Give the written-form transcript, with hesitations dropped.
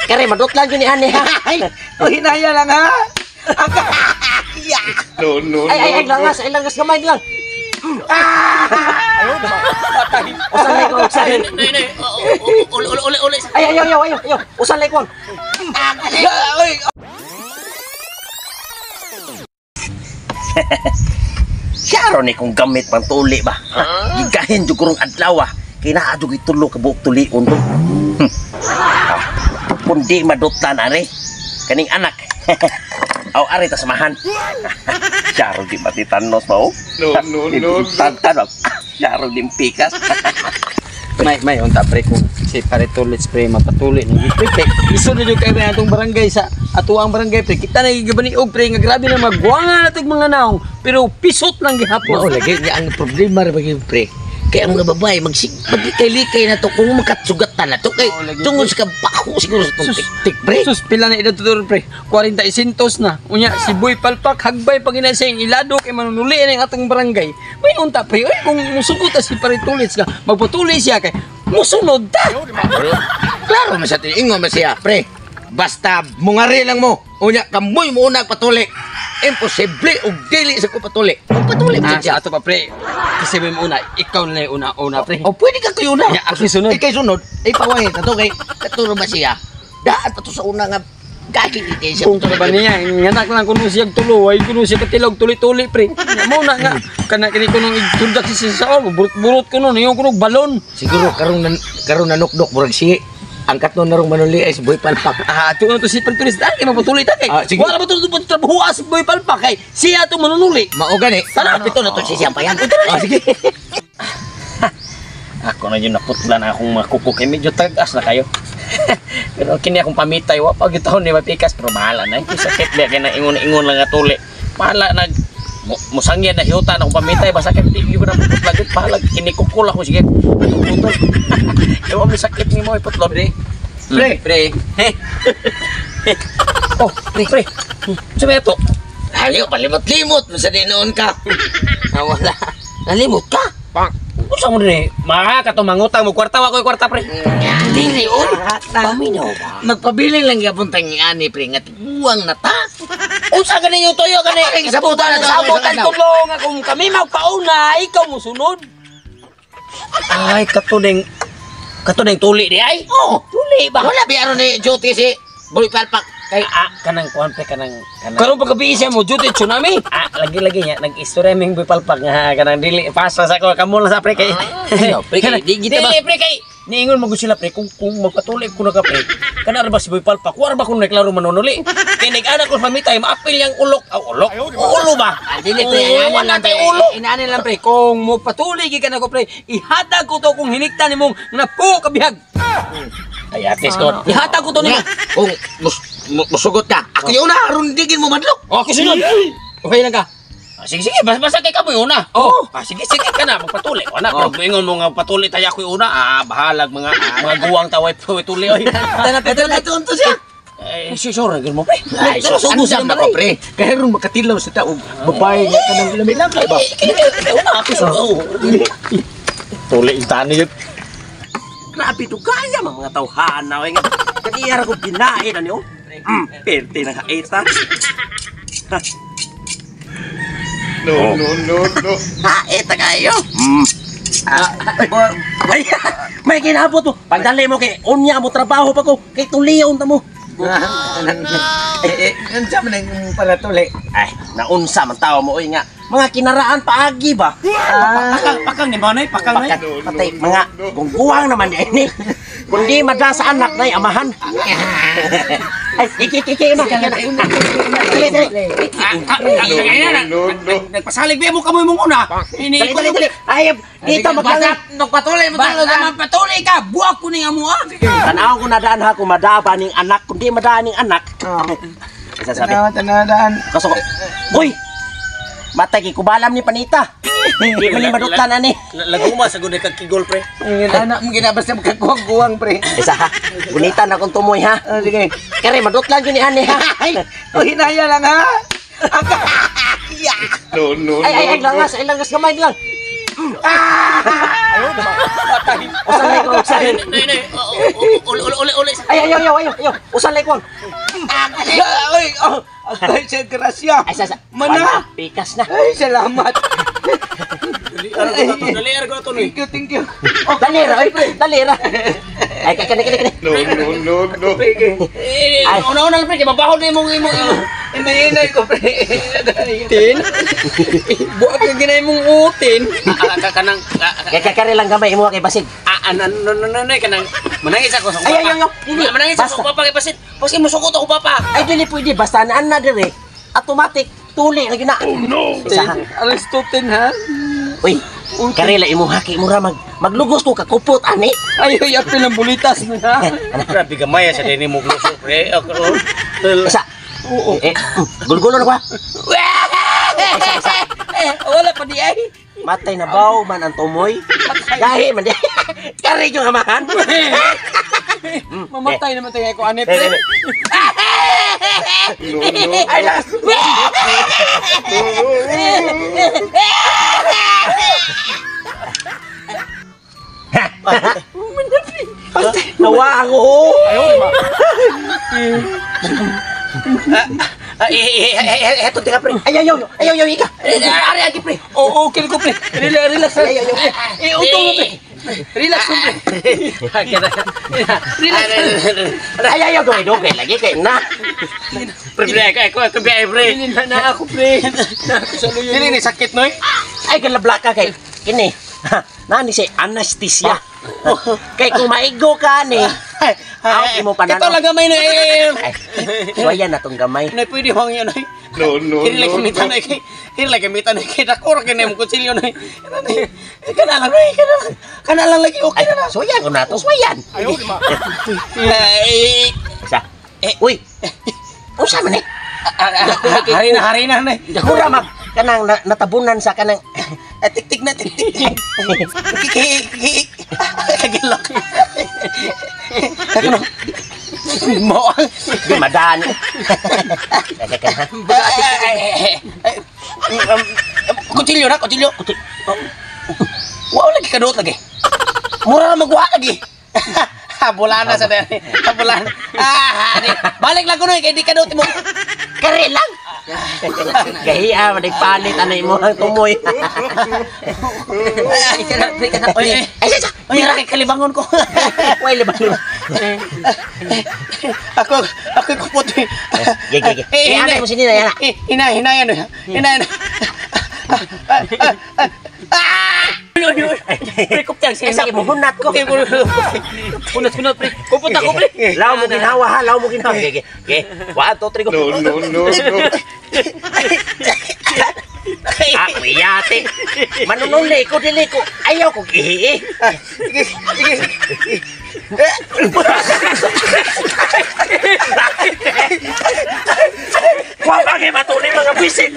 Kare madutlan jud ni ani ha. Ay, o hinaya lang ha. No, no, Ay ay ay no, no. langas, ay langas gamay lang. Usan lay ko, usan. Nay, nay. Uli, uli, uli, uli. Ay ay ay ay ay. Usan lay ko. Ay, Syaro ni kung gamit pang tuli ba. Gigahin jud kurong adlaw ah. Kay naa jud gitulo ka buok tulion to. Ah, kundi madutlan ari kaning anak. Aw ari ta samahan. Syaro di matitanos ba oh? No, no, no, no. Tantan ba? Syaro di pikas. May unta pre kung si pare tulit pre mapatuli na gyud pre. Pre, isod na jud kay atong barangay sa ato ang barangay pre. Kita na gibaniog pre nga grabe na magwanga na tog mga naong pero pisot lang Mao gihapon. lagi niya ang problema ra bagay pre. Kay ang mga babae magsig maglikay-likay na to kung makatsugatan na to kay Oo, lagi. tungod sa kabako siguro sa tong Sus. tik-tik pre. Sus, pila na edad to pre? 45 na. Unya, si Boy Palpak, hagbay pag ina siya yung ilado kay manunuli na yung atong barangay. May unta pre, oy, kung musugot ta si Paritulits ka, magpatuli siya kay, musunod ta! Klaro man sa ingon man siya pre. Basta mungari lang mo. Unya kamoy mo unag patuli. Imposible og dili sa ko patuli. Magpatuli Ah, man siya. sa ato pa pre, kasi may una, ikaw na yung una, una pre. O pwede ka kayo na. Nya, ako sunod. Ikay sunod. Ay pawahin ka to kay katuro ba siya? Daan pa to sa una nga gagi kay siya. Kung ba niya, nganak lang kuno siya tulo, ay kuno siya katilog tuli-tuli pre. Mo na nga kana kini kuno igtundak siya sa oh, burot-burot kuno niyo kuno balon. Siguro karon nan karon nanukdok murag si ang katnon narong manuli ay si Boy Palpak. Ah, ato na to si Pantulis dahil kay mapatuloy ta kay. Ah, sige. Wala ba to to trabaho si Boy Palpak kay siya to manunuli. Mao gani. Tara. Pito na to si siyang payan. Ah, sige. Ako na yun naputla na akong mga kuko kay medyo tagas na kayo. Pero kini akong pamitay wa pag gitahon ni mapikas pero bahala na. Yung sakit ba kay na ingon-ingon lang nga tuli. Bahala nag musangyan na hiutan akong pamitay basta kay di gyud na putla gyud bahala kini kukul ako sige. Putol. Kay wa mi sakit nimo iputlon. Pre. Pre. Pre. Oh, pre, pre. Sa to? Haliw, palimot-limot mo sa dinoon ka. Ah, wala. Nalimot ka. Unsa mo dinhi? Mga katong mangutang mo kwarta wa koy kwarta pre. Dili on. Paminaw ba? Magpabilin lang gyapon tang ani pre nga tiguang na ta. Unsa gani yung tuyo gani? Ay, sabutan na to. Sabutan tulo nga kung kami magpauna, ikaw musunod. Ay, katuning katuning tuli di ay. Oh, Tuli ba? wala bi aron ni duty si Boy Palpak. Kay ah, kanang kuan pre kanang kanang Karon paggabi siya mo duty tsunami. Ah, lagi-lagi niya nag-istorya ming bipalpak nga kanang dili pasa sa ko kamo lang sa pre kay. Ano, pre, kay, di kita ba- Dili pre kay niingon mo gud sila pre kung magpatuloy ko na ka pre. Kana ra ba si Boy Palpak? Wa ra ba kung nagklaro manunuli? Kay nag-anak ko sa pamitay maapil yang ulok. Aw ulok. Ulo ba? Ah, dili pre, Oo, inaani wala lang pre. tay ulo. Inaani lang pre, kung mo patuloy gikan ako pre, ihatag ko to kung hiniktan nimong napo kabihag. Ay, atis ko. Ihatag ko to nimo. Nga, kung musugot ka, ako yung una, aron digin mo madlok. Oh, ako sunod. Okay lang ka. Ah, sige, sige, basta basta kay kamoy una. Oh. Ah, sige, sige ka na, magpatuli. Wala, pero ingon mo nga patuli tayo ako'y una. Ah, bahalag mga mga guwang taway tuli oy. Tana pre, Ito na ito siya. Eh, sure, sure, mo pre. Ay, Pero sus, sugo andam sa na ko, pre. Kaya ron makatilaw sa tao, babae nga kanang lamig-lamig ba? Una ako sa. Tuli tani yun. Grabe to kaya mga tawhana oy nga. Kadiyara ko ginain ani oh. Perte na kaita. No, no, no, no. Haeta kayo. Ay, may kinabot mo. Pagdali mo kay unya mo trabaho pa ko kay tuliyon ta mo. Eh, unsa man ang paratuli? Ay, naunsa man tao mo oy nga. Mga kinaraan paagi ba? Pakang pakang ni Manay, pakang nay. Patay mga gungguwang naman di ini. Kundi madla sa anak nay amahan. Ay, iki iki iki una. Dali dali. No, no, no. Nagpasalig ba mo kamoy mong una? Ini Dali, dali, dali. Ay, dito maglang Nagpatuloy mo Basta mapatuloy ka, buwak ko ning amo ah. Tanaw ko na daan ha kung madaba ning anak, kundi madaan ning anak. Isa sabi. Tanaw, tanaw daan. Kaso ko, uy! Matay kay kubalam ni Panita. Di man ni madutlan ani. Laguma sa gud kag kigol pre. Anak mo ginabasta magkakuwang-kuwang pre. Isa ha. Gunitan akong tumoy ha. Ah, sige. Kare madutlan jud ni ani ha. Ay, o hinaya lang ha. No, no, Ay ay ay no, no. langas, ay langas gamay lang. Usan ko, usan. Nay, uli uli uli. Ay, ayaw, ayaw, ayaw, ayaw. Usan ko. Ay, oh, ay, sa grasya. Ay, sa. Mana. Pikas na. Ay, salamat. Dali ko to ni. Thank you, thank you. Oh, dalira, oy, dalira. Ay, kani kani kani. No, no, no, no. Eh, una-una lang pre kay mabahol na imong imong. Inainay ko, pre. Tin. Buat ka ginay mong utin. Kanang Kay kakari lang gamay imo kay basig. ano no kanang manangis ako sa Ay, ay, ay, ay. Dili. Manangis ako Basta. papa kay basin. Basin mo sukot ako papa. Ay, dili pwede basta naan na dire. Automatic tuli lagi na. Oh no. Isa, ha? Alas 2:10 ha. Uy, karela imo haki mo ra mag maglugos ko kakupot ani. Ay, ay, apil ang bulitas na ha. Grabe gamay sa dinhi mo gluso pre. Ako. Isa. Oo. Eh, gulgulo na ko. Wala pa di ay. Matay na baw man ang tumoy. Gahi man di. Kari yung amahan. Mamatay naman tayo ko ane Eh, pre. eh, eh. No, no. Ay, las. Nawa ako. Eto tika pre. Ay ay ay ay ay ika. Ari agi pre. Oo, okay ko pre. Relax, relax. Ay, ay, ay. Eh, utong mo pre. Relax mo pre. Relax. Ay ay ay dogay dogay lagi kay na. Pre pre ako ako pre pre. Dili na na ako pre. Na ako sa luyo. Dili ni sakit noy. Ay galabla ka kay kini. Nani si anesthesia. Kay kung maigo ka ni. Out imo Kato pananaw. lang gamay na eh. Ay, suwayan na tong gamay. Nay pwede hwang yun ay. No, no, Kiri lang no, gamitan no. ay kay. Kiri lang gamitan ay kay dakor kay nimo kutsilyo nay. Kana lang ay kana lang. Kana lang lagi okay Ay, na na. suwayan ko na to, suwayan. Ay, Isa. Uy. Usa man eh. hari na nay. Mura mag kanang natabunan sa kanang Tik-tik na tik-tik. Kiki kagilok. Kako mo. Di madaan. Teka ka. Kutsilyo na, kutsilyo. Wow, lagi kadot lagi. Mura na magwa lagi. Habulan na sa dani. Habulan. Ah, balik lang ko noy kay di kadot mo. Kare lang. Gahiya man palit anay mo ang tumoy. Oy, Ay, sa. oy, ra kay kalibangon ko. Way libang. Ako, ako kupot. Ge ge ge. Eh, anay mo sinina yana. Hina, hinayan. Hinayan. Pre, kuptang Ay, sa imo hunat ko. Kunat kunat pre. Kupot ako pre. Law mo ginawa ha, law mo ginawa. Ge ge. Ge. 1 2 3 go. No, no, no, no. Ah, kuyate. Manunuli ko dili ko. Ayaw ko gihi. Wa pa kay matuli mga bisit.